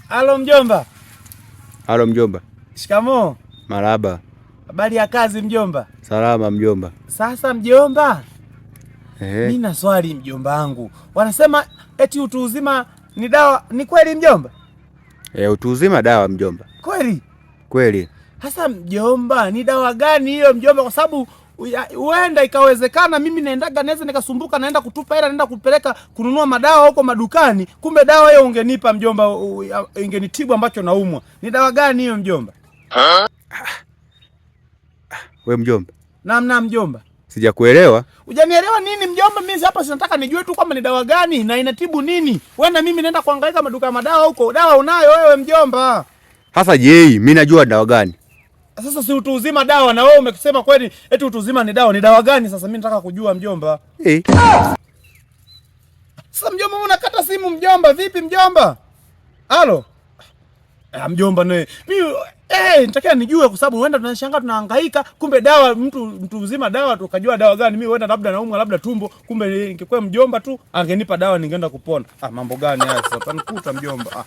Halo mjomba. Halo mjomba. Shikamoo. Marahaba. Habari ya kazi mjomba? Salama mjomba. Sasa mjomba, Ehe. mimi na swali mjomba wangu. Wanasema eti utu uzima ni dawa, ni kweli mjomba? Utu uzima dawa mjomba. Kweli? Kweli. Sasa mjomba, ni dawa gani hiyo mjomba? Kwa sababu huenda ikawezekana mimi naendaga naweza nikasumbuka, naenda kutupa hela, naenda kupeleka kununua madawa huko madukani, kumbe dawa hiyo ungenipa mjomba, ingenitibu ambacho naumwa. Ni dawa gani hiyo mjomba? We mjomba. Naam, naam mjomba. Sijakuelewa. Hujanielewa nini mjomba? Mimi hapa sinataka nijue tu kwamba ni dawa gani na inatibu nini. Wewe na mimi naenda kuhangaika maduka ya madawa huko. Dawa unayo wewe mjomba. Sasa je, mimi najua dawa gani? Sasa si utu uzima dawa, na wewe umesema kweli eti utu uzima ni dawa. Ni dawa gani sasa? Mimi nataka kujua mjomba. Sasa mjomba, wewe unakata simu mjomba, vipi mjomba? Halo? Ah, mjomba ne. Mimi nitakia nijue kwa sababu huenda tunashangaa tunahangaika, kumbe dawa mtu mzima dawa tukajua dawa gani. Mimi huenda labda naumwa labda tumbo, kumbe ingekuwa mjomba tu angenipa dawa ningeenda kupona. Ah, mambo gani haya sasa? Utanikuta mjomba. Ah.